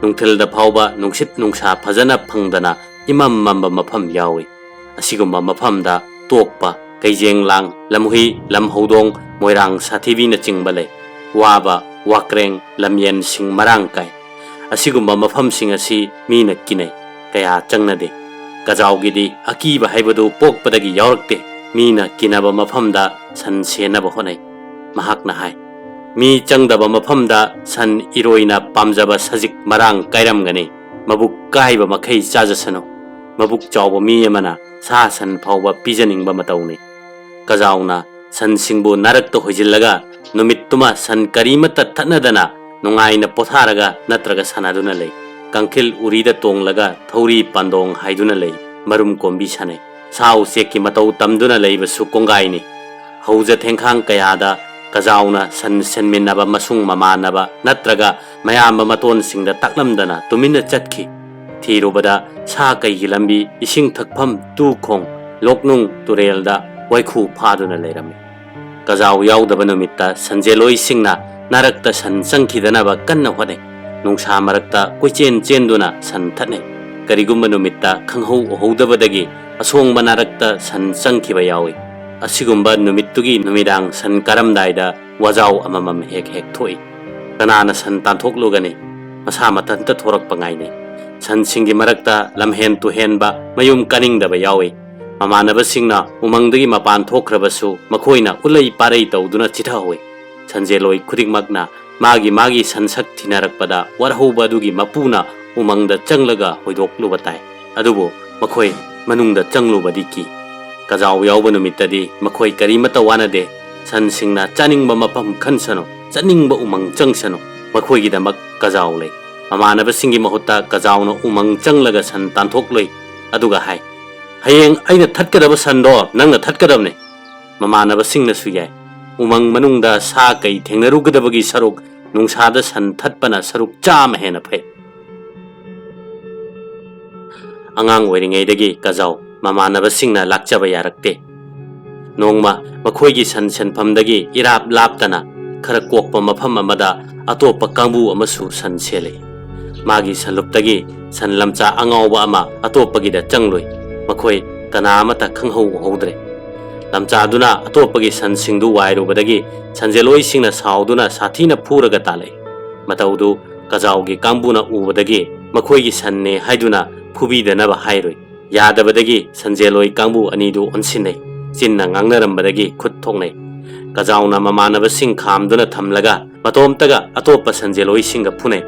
ꯅꯨꯡꯊꯤꯜꯗ ꯐꯥꯎꯕ ꯅꯨꯡꯁꯤꯠ ꯅꯨꯡꯁꯥ ꯐꯖꯅ ꯐꯪꯗꯅ ꯏꯃꯝ ꯃꯝꯕ ꯃꯐꯝ ꯌꯥꯎꯏ꯫ ꯑꯁꯤꯒꯨꯝꯕ ꯃꯐꯝꯗ ꯇꯣꯛꯄ, ꯀꯩꯖꯦꯡꯂꯥꯡ, ꯂꯝꯍꯨꯏ, ꯂꯝꯍꯧꯗꯣꯡ, ꯃꯣꯏꯔꯥꯡ ꯁꯥꯊꯤꯕꯤꯅꯆꯤꯡꯕ ꯂꯩ꯫ ꯋꯥꯕ, ꯋꯥꯀ꯭ꯔꯦꯡ, ꯂꯝꯌꯦꯟꯁꯤꯡ ꯃꯔꯥꯡ ꯀꯥꯏ꯫ ꯑꯁꯤꯒꯨꯝꯕ ꯃꯐꯝꯁꯤꯡ ꯑꯁꯤ ꯃꯤꯅ ꯀꯤꯅꯩ, ꯀꯌꯥ ꯆꯪꯅꯗꯦ꯫ ꯀꯖꯥꯎꯒꯤꯗꯤ ꯑꯀꯤꯕ ꯍꯥꯏꯕꯗꯨ ꯄꯣꯛꯄꯗꯒꯤ ꯌꯥꯎꯔꯛꯇꯦ꯫ ꯃꯤꯅ ꯀꯤꯅꯕ ꯃꯐꯝꯗ ꯁꯟ ꯁꯦꯟꯅꯕ ꯍꯣꯠꯅꯩ꯫ ꯃꯍꯥꯛꯅ ꯍꯥꯏ, "ꯃꯤ ꯆꯪꯗꯕ ꯃꯐꯝꯗ ꯁꯟ ꯏꯔꯣꯏꯅ ꯄꯥꯝꯖꯕ ꯁꯖꯤꯛ ꯃꯔꯥꯡ ꯀꯥꯏꯔꯝꯒꯅꯤ꯫ ꯃꯕꯨꯛ ꯀꯥꯏꯕ ꯃꯈꯩ ꯆꯥꯖꯁꯅꯨ꯫ ꯃꯕꯨꯛ ꯆꯥꯎꯕ ꯃꯤ ꯑꯃꯅ ꯁꯥ ꯁꯟ ꯐꯥꯎꯕ ꯄꯤꯖꯅꯤꯡꯕ ꯃꯇꯧꯅꯤ꯫" ꯀꯖꯥꯎꯅ ꯁꯟꯁꯤꯡꯕꯨ ꯅꯥꯔꯛꯇ ꯍꯣꯏꯖꯤꯜꯂꯒ ꯅꯨꯃꯤꯠꯇꯨꯃ ꯁꯟ ꯀꯔꯤꯃꯠꯇ ꯊꯠꯅꯗꯅ ꯅꯨꯡꯉꯥꯏꯅ ꯄꯣꯊꯥꯔꯒ ꯅꯠꯇ꯭ꯔꯒ ꯁꯥꯟꯅꯗꯨꯅ ꯂꯩ꯫ ꯀꯥꯡꯈꯤꯜ ꯎꯔꯤꯗ ꯇꯣꯡꯂꯒ ꯊꯧꯔꯤ ꯄꯥꯟꯗꯣꯡ ꯍꯥꯏꯗꯨꯅ ꯂꯩ꯫ ꯃꯔꯨꯝ ꯀꯣꯝꯕꯤ ꯁꯥꯟꯅꯩ꯫ ꯁꯥ ꯎꯆꯦꯛꯀꯤ ꯃꯇꯧ ꯇꯝꯗꯨꯅ ꯂꯩꯕꯁꯨ ꯀꯣꯡꯒꯥꯏꯅꯤ꯫ ꯍꯧꯖ ꯊꯦꯡꯈꯥꯡ ꯀꯌꯥꯗ ꯀꯖꯥꯎꯅ ꯁꯟ ꯁꯦꯟꯃꯤꯟꯅꯕ ꯃꯁꯨꯡ ꯃꯃꯥꯟꯅꯕ ꯅꯠꯇ꯭ꯔꯒ ꯃꯌꯥꯝꯕ ꯃꯇꯣꯟꯁꯤꯡꯗ ꯇꯥꯛꯂꯝꯗꯅ ꯇꯨꯃꯤꯟꯅ ꯆꯠꯈꯤ꯫ ꯊꯤꯔꯨꯕꯗ ꯁꯥ ꯀꯩꯒꯤ ꯂꯝꯕꯤ, ꯏꯁꯤꯡ ꯊꯛꯐꯝ, ꯇꯨ ꯈꯣꯡ, ꯂꯣꯛꯅꯨꯡ ꯇꯨꯔꯦꯜꯗ ꯋꯥꯏꯈꯨ ꯐꯥꯗꯨꯅ ꯂꯩꯔꯝꯃꯤ꯫ ꯀꯖꯥꯎ ꯌꯥꯎꯗꯕ ꯅꯨꯃꯤꯠꯇ ꯁꯟꯖꯦꯂꯣꯏꯁꯤꯡꯅ ꯅꯥꯔꯛꯇ ꯁꯟ ꯆꯪꯈꯤꯗꯅꯕ ꯀꯟꯅ ꯍꯣꯠꯅꯩ꯫ ꯅꯨꯡꯁꯥ ꯃꯔꯛꯇ ꯀꯣꯏꯆꯦꯟ ꯆꯦꯟꯗꯨꯅ ꯁꯟ ꯊꯠꯅꯩ꯫ ꯀꯔꯤꯒꯨꯝꯕ ꯅꯨꯃꯤꯠꯇ ꯈꯪꯍꯧ ꯎꯍꯧꯗꯕꯗꯒꯤ ꯑꯁꯣꯡꯕ ꯅꯥꯔꯛꯇ ꯁꯟ ꯆꯪꯈꯤꯕ ꯌꯥꯎꯏ꯫ ꯑꯁꯤꯒꯨꯝꯕ ꯅꯨꯃꯤꯠꯇꯨꯒꯤ ꯅꯨꯃꯤꯗꯥꯡ ꯁꯟ ꯀꯥꯔꯝꯗꯥꯏꯗ ꯋꯥꯖꯥꯎ ꯑꯃꯃꯝ ꯍꯦꯛ ꯍꯦꯛ ꯊꯣꯛꯏ꯫ ꯀꯅꯥꯅ ꯁꯟ ꯇꯥꯟꯊꯣꯛꯂꯨꯒꯅꯤ? ꯃꯁꯥ ꯃꯊꯟꯇ ꯊꯣꯔꯛꯄ ꯉꯥꯏꯅꯩ꯫ ꯁꯟꯁꯤꯡꯒꯤ ꯃꯔꯛꯇ ꯂꯝꯍꯦꯟ ꯇꯨꯍꯦꯟꯕ, ꯃꯌꯨꯝ ꯀꯥꯅꯤꯡꯗꯕ ꯌꯥꯎꯏ꯫ ꯃꯃꯥꯟꯅꯕꯁꯤꯡꯅ ꯎꯃꯪꯗꯒꯤ ꯃꯄꯥꯟ ꯊꯣꯛꯈ꯭ꯔꯕꯁꯨ ꯃꯈꯣꯏꯅ ꯎꯂꯩ ꯄꯥꯔꯩ ꯇꯧꯗꯨꯅ ꯆꯤꯊꯍꯧꯏ꯫ ꯁꯟꯖꯦꯂꯣꯏ ꯈꯨꯗꯤꯡꯃꯛꯅ ꯃꯥꯒꯤ ꯃꯥꯒꯤ ꯁꯟꯁꯛ ꯊꯤꯅꯔꯛꯄꯗ ꯋꯥꯔꯍꯧꯕ ꯑꯗꯨꯒꯤ ꯃꯄꯨꯅ ꯎꯃꯪꯗ ꯆꯪꯂꯒ ꯍꯣꯏꯗꯣꯛꯂꯨꯕ ꯇꯥꯏ꯫ ꯑꯗꯨꯕꯨ ꯃꯈꯣꯏ ꯃꯅꯨꯡꯗ ꯆꯪꯂꯨꯕꯗꯤ ꯀꯤ꯫ ꯀꯖꯥꯎ ꯌꯥꯎꯕ ꯅꯨꯃꯤꯠꯇꯗꯤ ꯃꯈꯣꯏ ꯀꯔꯤꯃꯠꯇ ꯋꯥꯅꯗꯦ꯫ ꯁꯟꯁꯤꯡꯅ ꯆꯥꯅꯤꯡꯕ ꯃꯐꯝ ꯈꯟꯁꯅꯨ, ꯆꯠꯅꯤꯡꯕ ꯎꯃꯪ ꯆꯪꯁꯅꯨ, ꯃꯈꯣꯏꯒꯤꯗꯃꯛ ꯀꯖꯥꯎ ꯂꯩ꯫ ꯃꯃꯥꯟꯅꯕꯁꯤꯡꯒꯤ ꯃꯍꯨꯠꯇ ꯀꯖꯥꯎꯅ ꯎꯃꯪ ꯆꯪꯂꯒ ꯁꯟ ꯇꯥꯟꯊꯣꯛꯂꯨꯏ꯫ ꯑꯗꯨꯒ ꯍꯥꯏ, "ꯍꯌꯦꯡ ꯑꯩꯅ ꯊꯠꯀꯗꯕ ꯁꯟꯗꯣ ꯅꯪꯅ ꯊꯠꯀꯗꯕꯅꯤ꯫" ꯃꯃꯥꯟꯅꯕꯁꯤꯡꯅꯁꯨ ꯌꯥꯏ꯫ ꯎꯃꯪ ꯃꯅꯨꯡꯗ ꯁꯥ ꯀꯩ ꯊꯦꯡꯅꯔꯨꯒꯗꯕꯒꯤ ꯁꯔꯨꯛ ꯅꯨꯡꯁꯥꯗ ꯁꯟ ꯊꯠꯄꯅ ꯁꯔꯨꯛ ꯆꯥꯝꯃ ꯍꯦꯟꯅ ꯐꯩ꯫ ꯑꯉꯥꯡ ꯑꯣꯏꯔꯤꯉꯩꯗꯒꯤ ꯀꯖꯥꯎ ꯃꯃꯥꯟꯅꯕꯁꯤꯡꯅ ꯂꯥꯛꯆꯕ ꯌꯥꯔꯛꯇꯦ꯫ ꯅꯣꯡꯃ ꯃꯈꯣꯏꯒꯤ ꯁꯟ ꯁꯦꯟꯐꯝꯗꯒꯤ ꯏꯔꯥꯞ ꯂꯥꯞꯇꯅ ꯈꯔ ꯀꯣꯛꯄ ꯃꯐꯝ ꯑꯃꯗ ꯑꯇꯣꯞꯄ ꯀꯥꯡꯕꯨ ꯑꯃꯁꯨ ꯁꯟ ꯁꯦꯜꯂꯤ꯫ ꯃꯥꯒꯤ ꯁꯟꯂꯨꯞꯇꯒꯤ ꯁꯟ ꯂꯝꯆꯥ ꯑꯉꯥꯎꯕ ꯑꯃ ꯑꯇꯣꯞꯄꯒꯤꯗ ꯆꯪꯂꯨꯏ꯫ ꯃꯈꯣꯏ ꯀꯅꯥ ꯑꯃꯠꯇ ꯈꯪꯍꯧ ꯎꯍꯧꯗ꯭ꯔꯦ꯫ ꯂꯝꯆꯥꯗꯨꯅ ꯑꯇꯣꯞꯄꯒꯤ ꯁꯟꯁꯤꯡꯗꯨ ꯋꯥꯏꯔꯨꯕꯗꯒꯤ ꯁꯟꯖꯦꯂꯣꯏꯁꯤꯡꯅ ꯁꯥꯎꯗꯨꯅ ꯁꯥꯊꯤꯅ ꯐꯨꯔꯒ ꯇꯥꯜꯂꯛꯏ꯫ ꯃꯇꯧꯗꯨ ꯀꯖꯥꯎꯒꯤ ꯀꯥꯡꯕꯨꯅ ꯎꯕꯗꯒꯤ ꯃꯈꯣꯏꯒꯤ ꯁꯟꯅꯦ ꯍꯥꯏꯗꯨꯅ ꯐꯨꯕꯤꯗꯅꯕ ꯍꯥꯏꯔꯨꯏ꯫ ꯌꯥꯗꯕꯗꯒꯤ ꯁꯟꯖꯦꯂꯣꯏ ꯀꯥꯡꯕꯨ ꯑꯅꯤꯗꯨ ꯑꯣꯟꯁꯤꯟꯅꯩ꯫ ꯆꯤꯟꯅ ꯉꯥꯡꯅꯔꯝꯕꯗꯒꯤ ꯈꯨꯠ ꯊꯣꯛꯅꯩ꯫ ꯀꯖꯥꯎꯅ ꯃꯃꯥꯟꯅꯕꯁꯤꯡ ꯈꯥꯝꯗꯨꯅ ꯊꯝꯂꯒ ꯃꯇꯣꯝꯇꯒ ꯑꯇꯣꯞꯄ ꯁꯟꯖꯦꯂꯣꯏꯁꯤꯡꯒ ꯐꯨꯅꯩ꯫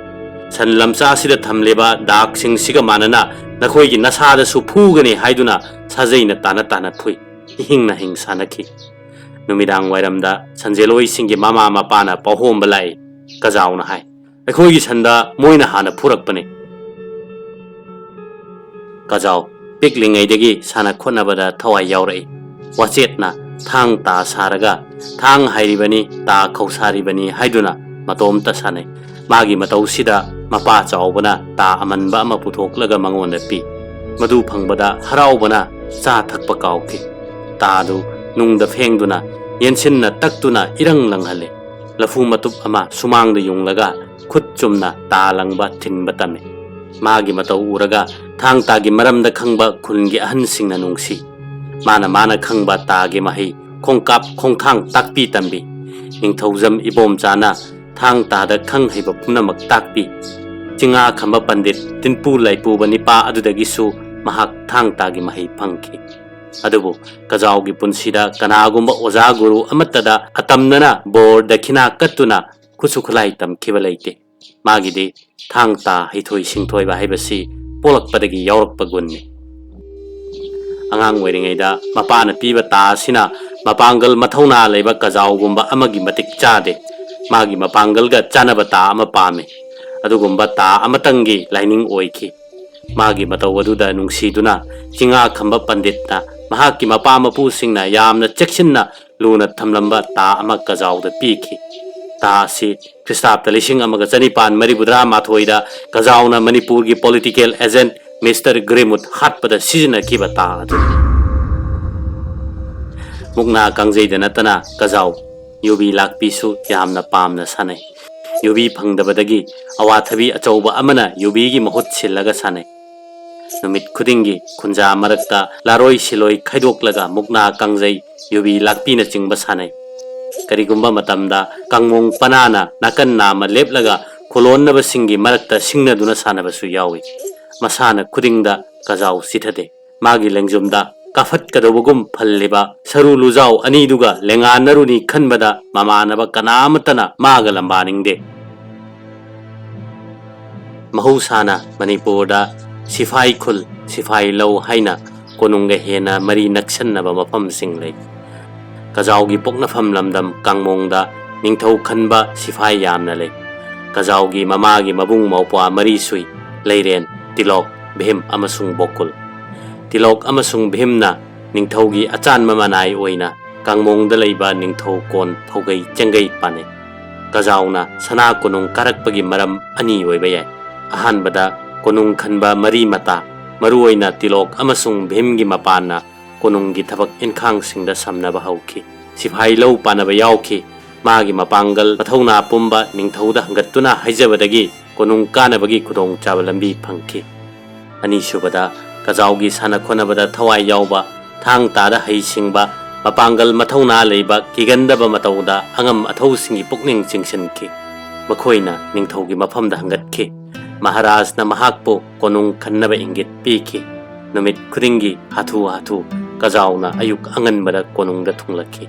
"ꯁꯟ ꯂꯝꯆꯥꯁꯤꯗ ꯊꯝꯂꯤꯕ ꯗꯥꯛꯁꯤꯡꯁꯤꯒ ꯃꯥꯟꯅꯅ ꯅꯈꯣꯏꯒꯤ ꯅꯁꯥꯗꯁꯨ ꯐꯨꯒꯅꯤ" ꯍꯥꯏꯗꯨꯅ ꯁꯥꯖꯩꯅ ꯇꯥꯅ ꯇꯥꯅ ꯐꯨꯏ꯫ ꯏꯍꯤꯡ ꯅꯥꯍꯤꯡ ꯁꯥꯅꯈꯤ꯫ ꯅꯨꯃꯤꯗꯥꯡ ꯋꯥꯏꯔꯝꯗ ꯁꯟꯖꯦꯂꯣꯏꯁꯤꯡꯒꯤ ꯃꯃꯥ ꯃꯄꯥꯅ ꯄꯥꯎꯍꯣꯝꯕ ꯂꯥꯛꯏ꯫ ꯀꯖꯥꯎꯅ ꯍꯥꯏ, "ꯑꯩꯈꯣꯏꯒꯤ ꯁꯟꯗ ꯃꯣꯏꯅ ꯍꯥꯟꯅ ꯐꯨꯔꯛꯄꯅꯤ꯫" ꯀꯖꯥꯎ ꯄꯤꯛꯂꯤꯉꯩꯗꯒꯤ ꯁꯥꯟꯅ ꯈꯣꯠꯅꯕꯗ ꯊꯋꯥꯏ ꯌꯥꯎꯔꯛꯏ꯫ ꯋꯥꯆꯦꯠꯅ ꯊꯥꯡ ꯇꯥ ꯁꯥꯔꯒ ꯊꯥꯡ ꯍꯥꯏꯔꯤꯕꯅꯤ, ꯇꯥ ꯈꯧꯁꯥꯔꯤꯕꯅꯤ ꯍꯥꯏꯗꯨꯅ ꯃꯇꯣꯝꯇ ꯁꯥꯟꯅꯩ꯫ ꯃꯥꯒꯤ ꯃꯇꯧꯁꯤꯗ ꯃꯄꯥ ꯆꯥꯎꯕꯅ ꯇꯥ ꯑꯃꯟꯕ ꯑꯃ ꯄꯨꯊꯣꯛꯂꯒ ꯃꯉꯣꯟꯗ ꯄꯤ꯫ ꯃꯗꯨ ꯐꯪꯕꯗ ꯍꯔꯥꯎꯕꯅ ꯆꯥ ꯊꯛꯄ ꯀꯥꯎꯈꯤ꯫ ꯇꯥꯗꯨ ꯅꯨꯡꯗ ꯐꯦꯡꯗꯨꯅ ꯌꯦꯟꯁꯤꯟꯅ ꯇꯛꯇꯨꯅ ꯏꯔꯪ ꯂꯪꯍꯜꯂꯦ꯫ ꯂꯐꯨ ꯃꯇꯨꯞ ꯑꯃ ꯁꯨꯃꯥꯡꯗ ꯌꯨꯡꯂꯒ ꯈꯨꯠ ꯆꯨꯝꯅ ꯇꯥ ꯂꯪꯕ ꯊꯤꯟꯕ ꯇꯝꯃꯤ꯫ ꯃꯥꯒꯤ ꯃꯇꯧ ꯎꯔꯒ ꯊꯥꯡ ꯇꯥꯒꯤ ꯃꯔꯝꯗ ꯈꯪꯕ ꯈꯨꯟꯒꯤ ꯑꯍꯟꯁꯤꯡꯅ ꯅꯨꯡꯁꯤ꯫ ꯃꯥꯅ ꯃꯥꯅ ꯈꯪꯕ ꯇꯥꯒꯤ ꯃꯍꯩ ꯈꯣꯡꯀꯥꯞ ꯈꯣꯡꯊꯥꯡ ꯇꯥꯛꯄꯤ ꯇꯝꯕꯤ꯫ ꯅꯤꯡꯊꯧꯖꯝ ꯏꯕꯣꯝꯆꯥꯅ ꯊꯥꯡ ꯇꯥꯗ ꯈꯪ ꯍꯩꯕ ꯄꯨꯝꯅꯃꯛ ꯇꯥꯛꯄꯤ꯫ ꯆꯤꯡꯉꯥ ꯈꯝꯕ ꯄꯟꯗꯤꯠ ꯇꯤꯟꯄꯨ ꯂꯩꯄꯨꯕ ꯅꯤꯄꯥ ꯑꯗꯨꯗꯒꯤꯁꯨ ꯃꯍꯥꯛ ꯊꯥꯡ ꯇꯥꯒꯤ ꯃꯍꯩ ꯐꯪꯈꯤ꯫ ꯑꯗꯨꯕꯨ ꯀꯖꯥꯎꯒꯤ ꯄꯨꯟꯁꯤꯗ ꯀꯅꯥꯒꯨꯝꯕ ꯑꯣꯖꯥ ꯒꯨꯔꯨ ꯑꯃꯠꯇꯗ ꯑꯇꯝꯅꯅ ꯕꯣꯔ ꯗꯈꯤꯅꯥ ꯀꯠꯇꯨꯅ ꯈꯨꯠꯁꯨ ꯈꯨꯠꯂꯥꯏ ꯇꯝꯈꯤꯕ ꯂꯩꯇꯦ꯫ ꯃꯥꯒꯤꯗꯤ ꯊꯥꯡ ꯇꯥ ꯍꯩꯊꯣꯏ ꯁꯤꯡꯊꯣꯏꯕ ꯍꯥꯏꯕꯁꯤ ꯄꯣꯛꯂꯛꯄꯗꯒꯤ ꯌꯥꯎꯔꯛꯄ ꯒꯨꯟꯅꯤ꯫ ꯑꯉꯥꯡ ꯑꯣꯏꯔꯤꯉꯩꯗ ꯃꯄꯥꯅ ꯄꯤꯕ ꯇꯥ ꯑꯁꯤꯅ ꯃꯄꯥꯡꯒꯜ ꯃꯊꯧꯅꯥ ꯂꯩꯕ ꯀꯖꯥꯎꯒꯨꯝꯕ ꯑꯃꯒꯤ ꯃꯇꯤꯛ ꯆꯥꯗꯦ꯫ ꯃꯥꯒꯤ ꯃꯄꯥꯡꯒꯜꯒ ꯆꯥꯟꯅꯕ ꯇꯥ ꯑꯃ ꯄꯥꯝꯃꯤ꯫ ꯑꯗꯨꯒꯨꯝꯕ ꯇꯥ ꯑꯃꯇꯪꯒꯤ ꯂꯥꯏꯅꯤꯡ ꯑꯣꯏꯈꯤ꯫ ꯃꯥꯒꯤ ꯃꯇꯧ ꯑꯗꯨꯗ ꯅꯨꯡꯁꯤꯗꯨꯅ ꯆꯤꯡꯉꯥ ꯈꯝꯕ ꯄꯟꯗꯤꯠꯅ ꯃꯍꯥꯛꯀꯤ ꯃꯄꯥ ꯃꯄꯨꯁꯤꯡꯅ ꯌꯥꯝꯅ ꯆꯦꯛꯁꯤꯟꯅ ꯂꯨꯅ ꯊꯝꯂꯝꯕ ꯇꯥ ꯑꯃ ꯀꯖꯥꯎꯗ ꯄꯤꯈꯤ꯫ ꯇꯥ ꯑꯁꯤ ꯈ꯭ꯔꯤꯁꯇꯥꯕꯇ ꯂꯤꯁꯤꯡ ꯑꯃꯒ ꯆꯅꯤꯄꯥꯟ ꯃꯔꯤꯐꯨꯇꯔꯥ ꯃꯥꯊꯣꯏꯗ ꯀꯖꯥꯎꯅ ꯃꯅꯤꯄꯨꯔꯒꯤ political agent Mister Greenwood ꯍꯥꯠꯄꯗ ꯁꯤꯖꯤꯟꯅꯈꯤꯕ ꯇꯥ ꯑꯗꯨꯅꯤ꯫ ꯃꯨꯛꯅꯥ ꯀꯥꯡꯖꯩꯗ ꯅꯠꯇꯅ ꯀꯖꯥꯎ ꯌꯨꯕꯤ ꯂꯥꯛꯄꯤꯁꯨ ꯌꯥꯝꯅ ꯄꯥꯝꯅ ꯁꯥꯟꯅꯩ꯫ ꯌꯨꯕꯤ ꯐꯪꯗꯕꯗꯒꯤ ꯑꯋꯥꯊꯕꯤ ꯑꯆꯧꯕ ꯑꯃꯅ ꯌꯨꯕꯤꯒꯤ ꯃꯍꯨꯠ ꯁꯤꯜꯂꯒ ꯁꯥꯟꯅꯩ꯫ ꯅꯨꯃꯤꯠ ꯈꯨꯗꯤꯡꯒꯤ ꯈꯨꯟꯖꯥ ꯃꯔꯛꯇ ꯂꯥꯔꯣꯏ ꯁꯤꯂꯣꯏ ꯈꯥꯏꯗꯣꯛꯂꯒ ꯃꯨꯛꯅꯥ ꯀꯥꯡꯖꯩ, ꯌꯨꯕꯤ ꯂꯥꯛꯄꯤꯅꯆꯤꯡꯕ ꯁꯥꯟꯅꯩ꯫ ꯀꯔꯤꯒꯨꯝꯕ ꯃꯇꯝꯗ ꯀꯥꯡꯃꯣꯡ ꯄꯅꯥꯅ ꯅꯥꯀꯟ ꯅꯥꯝꯃ ꯂꯦꯞꯂꯒ ꯈꯨꯂꯣꯟꯅꯕꯁꯤꯡꯒꯤ ꯃꯔꯛꯇ ꯁꯤꯡꯅꯗꯨꯅ ꯁꯥꯟꯅꯕꯁꯨ ꯌꯥꯎꯏ꯫ ꯃꯁꯥꯟꯅ ꯈꯨꯗꯤꯡꯗ ꯀꯖꯥꯎ ꯆꯤꯊꯗꯦ꯫ ꯃꯥꯒꯤ ꯂꯦꯡꯖꯨꯝꯗ ꯀꯥꯐꯠꯀꯗꯧꯕꯒꯨꯝ ꯐꯜꯂꯤꯕ ꯁꯔꯨ ꯂꯨꯖꯥꯎ ꯑꯅꯤꯗꯨꯒ ꯂꯦꯡꯉꯥꯟꯅꯔꯨꯅꯤ ꯈꯟꯕꯗ ꯃꯃꯥꯟꯅꯕ ꯀꯅꯥ ꯑꯃꯠꯇꯅ ꯃꯥꯒ ꯂꯝꯕꯥꯅꯤꯡꯗꯦ꯫ ꯃꯍꯧꯁꯥꯅ ꯃꯅꯤꯄꯨꯔꯗ ꯁꯤꯐꯥꯏ ꯈꯨꯜ, ꯁꯤꯐꯥꯏ ꯂꯧ ꯍꯥꯏꯅ ꯀꯣꯅꯨꯡꯒ ꯍꯦꯟꯅ ꯃꯔꯤ ꯅꯛꯁꯟꯅꯕ ꯃꯐꯝꯁꯤꯡ ꯂꯩ꯫ ꯀꯖꯥꯎꯒꯤ ꯄꯣꯛꯅꯐꯝ ꯂꯝꯗꯝ ꯀꯥꯡꯃꯣꯡꯗ ꯅꯤꯡꯊꯧ ꯈꯟꯕ ꯁꯤꯐꯥꯏ ꯌꯥꯝꯅ ꯂꯩ꯫ ꯀꯖꯥꯎꯒꯤ ꯃꯃꯥꯒꯤ ꯃꯕꯨꯡ ꯃꯧꯄ꯭ꯋꯥ ꯃꯔꯤ ꯁꯨꯏ: ꯂꯩꯔꯦꯟ, ꯇꯤꯂꯣꯛ, ꯚꯤꯝ ꯑꯃꯁꯨꯡ ꯕꯣꯀꯨꯜ꯫ ꯇꯤꯂꯣꯛ ꯑꯃꯁꯨꯡ ꯚꯤꯝꯅ ꯅꯤꯡꯊꯧꯒꯤ ꯑꯆꯥꯟꯕ ꯃꯅꯥꯏ ꯑꯣꯏꯅ ꯀꯥꯡꯃꯣꯡꯗ ꯂꯩꯕ ꯅꯤꯡꯊꯧ ꯀꯣꯟ ꯐꯧꯒꯩ ꯆꯦꯡꯒꯩ ꯄꯥꯟꯅꯩ꯫ ꯀꯖꯥꯎꯅ ꯁꯅꯥ ꯀꯣꯅꯨꯡ ꯀꯥꯔꯛꯄꯒꯤ ꯃꯔꯝ ꯑꯅꯤ ꯑꯣꯏꯕ ꯌꯥꯏ꯫ ꯑꯍꯥꯟꯕꯗ, ꯀꯣꯅꯨꯡ ꯈꯟꯕ ꯃꯔꯤ ꯃꯇꯥ, ꯃꯔꯨꯑꯣꯏꯅ ꯇꯤꯂꯣꯛ ꯑꯃꯁꯨꯡ ꯚꯤꯝꯒꯤ ꯃꯄꯥꯟꯅ ꯀꯣꯅꯨꯡꯒꯤ ꯊꯕꯛ ꯏꯟꯈꯥꯡꯁꯤꯡꯗ ꯁꯝꯅꯕ ꯍꯧꯈꯤ꯫ ꯁꯤꯐꯥꯏ ꯂꯧ ꯄꯥꯟꯅꯕ ꯌꯥꯎꯈꯤ꯫ ꯃꯥꯒꯤ ꯃꯄꯥꯡꯒꯜ ꯃꯊꯧꯅꯥ ꯄꯨꯝꯕ ꯅꯤꯡꯊꯧꯗ ꯍꯪꯒꯠꯇꯨꯅ ꯍꯥꯏꯖꯕꯗꯒꯤ ꯀꯣꯅꯨꯡ ꯀꯥꯅꯕꯒꯤ ꯈꯨꯗꯣꯡꯆꯥꯕ ꯂꯝꯕꯤ ꯐꯪꯈꯤ꯫ ꯑꯅꯤꯁꯨꯕꯗ, ꯀꯖꯥꯎꯒꯤ ꯁꯥꯟꯅ ꯈꯣꯠꯅꯕꯗ ꯊꯋꯥꯏ ꯌꯥꯎꯕ, ꯊꯥꯡ ꯇꯥꯗ ꯍꯩꯁꯤꯡꯕ, ꯃꯄꯥꯡꯒꯜ ꯃꯊꯧꯅꯥ ꯂꯩꯕ, ꯀꯤꯒꯟꯗꯕ ꯃꯇꯧꯗ ꯑꯉꯝ ꯑꯊꯧꯁꯤꯡꯒꯤ ꯄꯨꯛꯅꯤꯡ ꯆꯤꯡꯁꯤꯟꯈꯤ꯫ ꯃꯈꯣꯏꯅ ꯅꯤꯡꯊꯧꯒꯤ ꯃꯐꯝꯗ ꯍꯪꯒꯠꯈꯤ꯫ ꯃꯍꯥꯔꯥꯖꯅ ꯃꯍꯥꯛꯄꯨ ꯀꯣꯅꯨꯡ ꯈꯟꯅꯕ ꯏꯪꯒꯤꯠ ꯄꯤꯈꯤ꯫ ꯅꯨꯃꯤꯠ ꯈꯨꯗꯤꯡꯒꯤ ꯍꯥꯊꯨ ꯍꯥꯊꯨ ꯀꯖꯥꯎꯅ ꯑꯌꯨꯛ ꯑꯉꯟꯕꯗ ꯀꯣꯅꯨꯡꯗ ꯊꯨꯡꯂꯛꯈꯤ꯫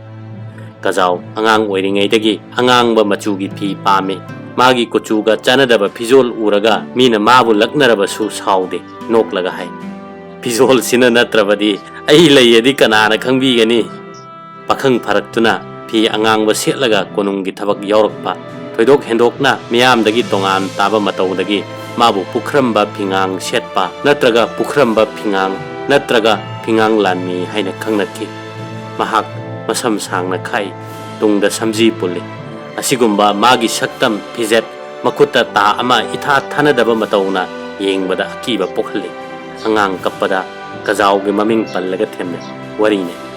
ꯀꯖꯥꯎ ꯑꯉꯥꯡ ꯑꯣꯏꯔꯤꯉꯩꯗꯒꯤ ꯑꯉꯥꯡꯕ ꯃꯆꯨꯒꯤ ꯐꯤ ꯄꯥꯝꯃꯤ꯫ ꯃꯥꯒꯤ ꯀꯨꯆꯨꯒ ꯆꯥꯟꯅꯗꯕ ꯐꯤꯖꯣꯜ ꯎꯔꯒ ꯃꯤꯅ ꯃꯥꯕꯨ ꯂꯛꯅꯔꯕꯁꯨ ꯁꯥꯎꯗꯦ, ꯅꯣꯛꯂꯒ ꯍꯥꯏ, "ꯐꯤꯖꯣꯜꯁꯤꯅ ꯅꯠꯇ꯭ꯔꯕꯗꯤ ꯑꯩ ꯂꯩꯌꯦꯗꯤ ꯀꯅꯥꯅ ꯈꯪꯕꯤꯒꯅꯤ?" ꯄꯥꯈꯪ ꯐꯥꯔꯛꯇꯨꯅ ꯐꯤ ꯑꯉꯥꯡꯕ ꯁꯦꯠꯂꯒ ꯀꯣꯅꯨꯡꯒꯤ ꯊꯕꯛ ꯌꯥꯎꯔꯛꯄ, ꯊꯣꯏꯗꯣꯛ ꯍꯦꯟꯗꯣꯛꯅ ꯃꯤꯌꯥꯝꯗꯒꯤ ꯇꯣꯉꯥꯟ ꯇꯥꯕ ꯃꯇꯧꯗꯒꯤ ꯃꯥꯕꯨ ꯄꯨꯈ꯭ꯔꯝꯕ ꯐꯤꯉꯥꯡ ꯁꯦꯠꯄ ꯅꯠꯇ꯭ꯔꯒ ꯄꯨꯈ꯭ꯔꯝꯕ ꯐꯤꯉꯥꯡ ꯅꯠꯇ꯭ꯔꯒ ꯐꯤꯉꯥꯡ ꯂꯥꯟꯃꯤ ꯍꯥꯏꯅ ꯈꯪꯅꯈꯤ꯫ ꯃꯍꯥꯛ ꯃꯁꯝ ꯁꯥꯡꯅ ꯈꯥꯛꯏ, ꯇꯨꯡꯗ ꯁꯝꯖꯤ ꯄꯨꯜꯂꯤ꯫ ꯑꯁꯤꯒꯨꯝꯕ ꯃꯥꯒꯤ ꯁꯛꯇꯝ, ꯐꯤꯖꯦꯠ, ꯃꯈꯨꯠꯇ ꯇꯥ ꯑꯃ ꯏꯊꯥ ꯊꯥꯅꯗꯕ ꯃꯇꯧꯅ ꯌꯦꯡꯕꯗ ꯑꯀꯤꯕ ꯄꯣꯛꯍꯜꯂꯤ꯫ ꯑꯉꯥꯡ ꯀꯞꯄꯗ ꯀꯖꯥꯎꯒꯤ ꯃꯃꯤꯡ ꯄꯜꯂꯒ ꯊꯦꯝꯅꯩ꯫ ꯋꯥꯔꯤꯅꯤ꯫